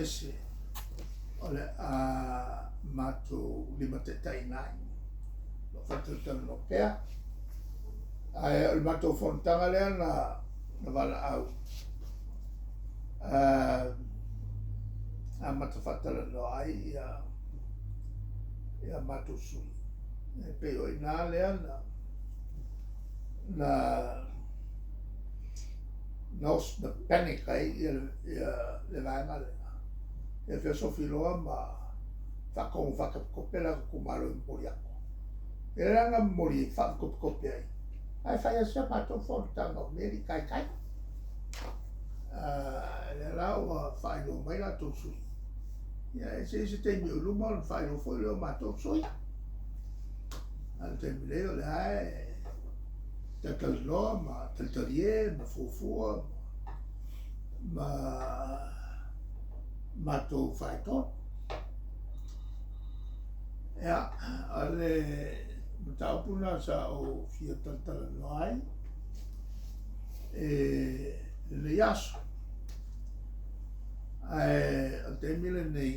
eseese o le a matou limataitaiina ai. O lo o faatalatalanoa pea. Ae o le matou fonotaga lea na na valaau amata faatalanoa ai ia ia matou sui. E pei o i ina lea na na na na panic ai ia ia le vaega lea. Ia feosofi loa ma faatogo faatopetope la itumalo e momoli atu. E le na momoli e faatopetope ai, ae fai lava si a matou fonotaga o mea e le i taitai. Lea la ua faailoa mai latou sui, ia e se i se taimi o i luma ona faailoa foi lea o matou sui. A o le taimi nei o lea e talatalanoa ma talitalie ma fuafua ma matou faetonu. Ia, o le mataupu lena sa ou fia talatalanoa ai i lenei aso. Ae o le taimi lenei,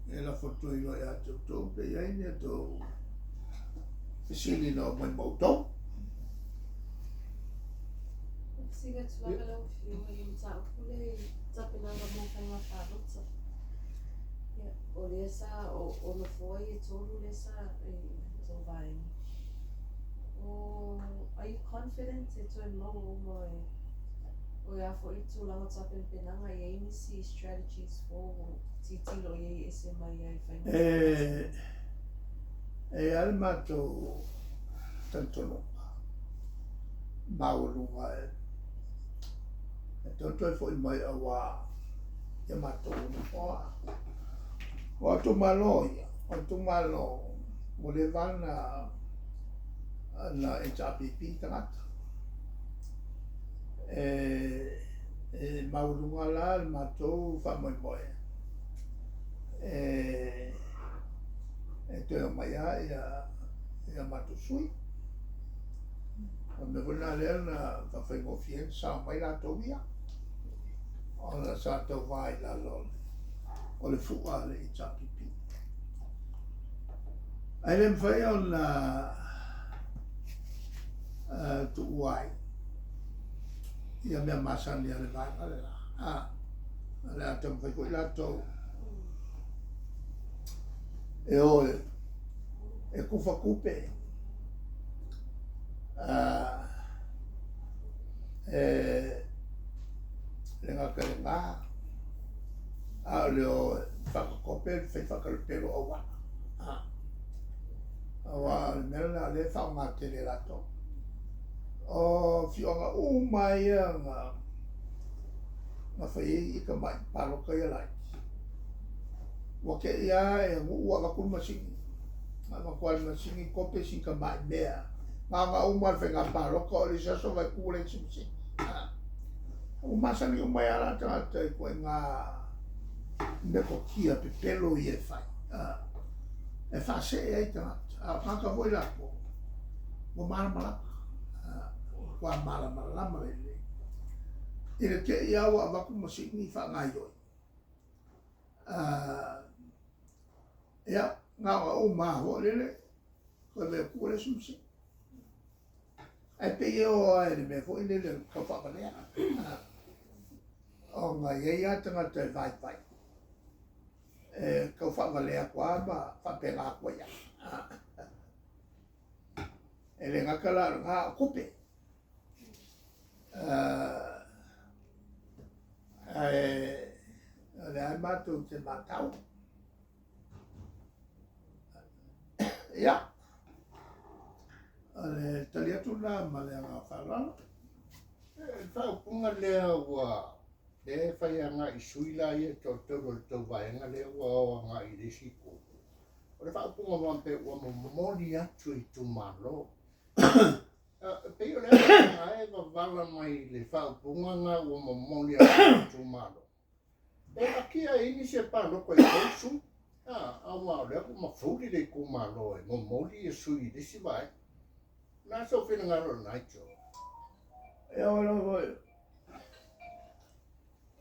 e lafo atu ai loa ia te outou pe i ai ni a outou fesili na oo mai ma outou. Fesili atu lava lau Afioga i le mataupu lea i tapenaga mo faiga palota. Ia, o lea sa o, o nofoa ia e tolu lea sa i tou vaega. O, are you confident e toe maua uma e o le a foi le tulaga o tapenapenaga, e i ai nisi strategies fou o tilotilo i ai e ese mai ai faiga E, e i ai le matou talitonuga maualuga e e toe toe foi mai auā ia matou nofoa. O itumalo ia, o itumalo ua leva ona na HRPP tagata. E, e maualuga la le matou faamoemoe e, e toe omai lava ia, ia matou sui. O le mea foi lena lea na faafaigofie ai ona sao mai latou ia, ona sa tauva i lalo o le fua a le HRPP. Ae le mafai ona tuua ai ia mea masani a le vaega le la. O le a taumafai foi latou e o e tufa tupe e le gata i lena, a o le o e faatotope le fai faatalapelo auala. Aua o le mea lena o lea e faaaoga tele e latou. O afioaga uma ia na na fai ai tamai palota ia laiti. Ua te i lava e nuu avatu le masini, avatu lava le masini kope si tamai mea. Na ona uma lava o le faiga palota o le isi aso vaai atu ua leai se masini. Ua masani uma ai lava la tagata i ituaiga metotia pepelo ia e fai, e faasee ai tagata. A o tagata foi latou, ua malamalama, ua malamalama lelei. I le te i lava ua avatu masini faagaoioi, ia, na ona uma lava foi lele, toe vaai atu ua leai se masini. Ae pei e oo lava i le mea foi lele o le tau faavalea, ona e i ai lava tagata e vaivai, e tau faavalea atu lava ma faapena atu ai lava. E le gata la o lena, o tupe. Ae o lea lava matou te matau. Ia, o le tali atu lena ma le agaga faaaloalo. O le faaupuga lea ua lea e fai agai i sui la ia e toatolu o le tou vaega lea ua o agai i le isi itu. O le faaupuga faapea ua momoli atu i itumalo. E pei o le a e vavala mai i le faaupuga lena ua momoli atu i itumalo. E akia ai nisi e palota i tou sui, aua o lea ua mafuli le itumalo e momoli ia sui i le isi vaega. O le a sou finagalo i lena itu? Ia o lea foi,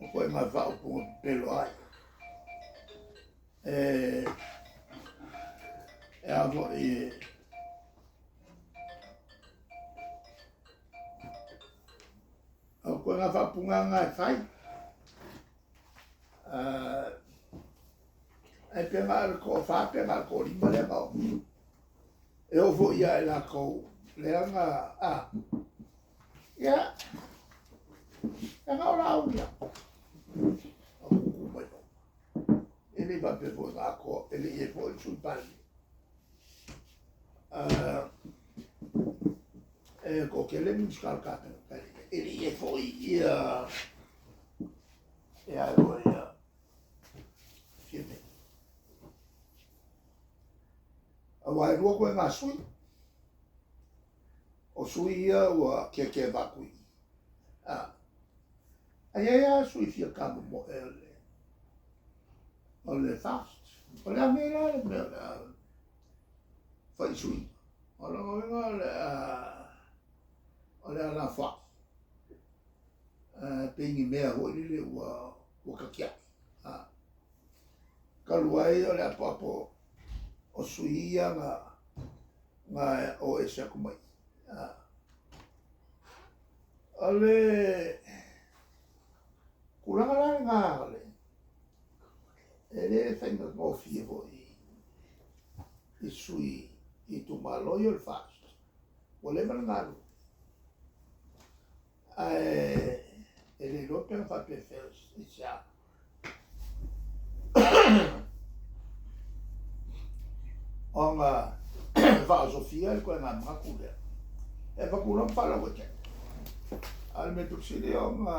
o koe mai faaupuga pepelo ai. E e a foi e o koe ngā whaapunga e whai. Ai pe ngā ko whā pe ngā ko lima lea ngā o. E o fo ia e la kou lea ngā a. Ia, e ngā o la au ia. O kuku mai o. E le faapea foi ngā ko, e le i e foi sui pali. E ko ke le Minisita o le Kapeneta, e le i e foi ia e ai o ia Fiame. Aua e lua koe ngā sui. O sui ia ua ke ke vakui. A, ai ai a sui fia kamo mo e le o le fast. O le ame la le mea o le a fai sui. O lona uiga o le a o le a lafoai. Pei ni mea foi lele ua ua kakiai. Talu ai o le apoapo o sui ia na na o ese atu mai. O le tulaga la lena o le e le faigagofie foi i sui i itumalo ia o le FAST. Ua leva le galulue. Ae e le iloa pe na faapefea i se a. Ona faaosofia le koe ngā manatu lea. E avatu loa ma faalauaitele. A o le mea pito sili ona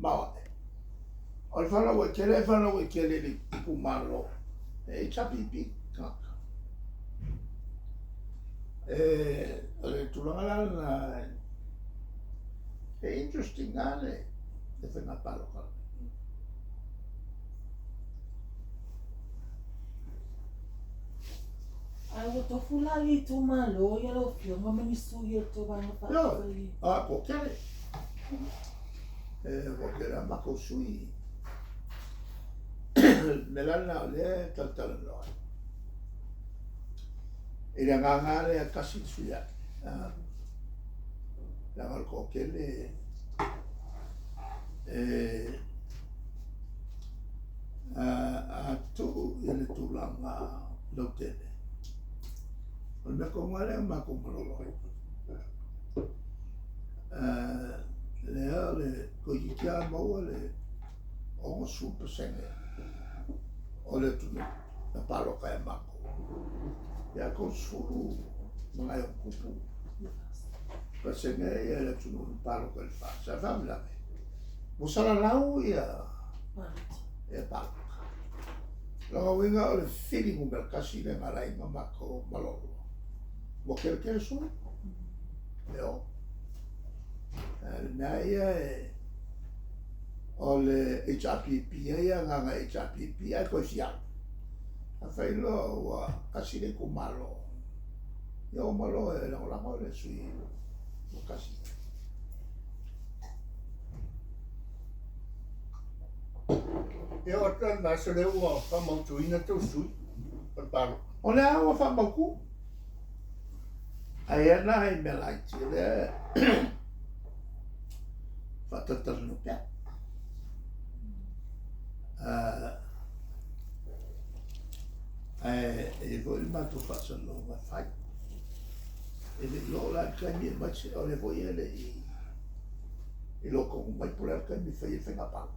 maoae, o le faalauaitele e faalauaitele i le itumalo e HRPP tagata. E, o le tulaga la lena e interesting lava le faiga palota. Ae ua tofu la le itumalo ia lau Afioga ma ni sui o le tou Vaega Faaupufai. A, ko tele. E, ua tele a matou sui. Me la lena o lea e talatalanoa ai. I le agaga lava lea tasi le sui ae. Leaga o le toatele e a tuu i le tulaga lautele. O le mea tonu lava lea na matou malolo ai. Lea o le toeitiiti lava maua le 60% o le atunuu na palota ia matou. Ia 30 ma nai ona tupu pasene ia le atunuu na palota i le FAST. A o le faalavelave, ua salalau ia palota. Lona uiga o le fili numera tasi lea na ala ai ona matou malolo. Ua kelepele sui. E o. Le mea ia e o le HRPP ai agaga HRPP ae toe fia alu. Afai loa ua tasi le itumalo, ia uma loa e lagolago le sui ua tasi. Ia o atu le vaiaso lea ua faamautuina tou sui o le palota. O lea ua faamautu. Ae ana ai mea laiti o lea faatalatalanoa pea. Ae e i ai foi le matou faasalalauga e fai. E le i oo la i le taimi e aumai se, o lea foi e le i iloa tonu mai po o le a le taimi e fai ai le faiga palota.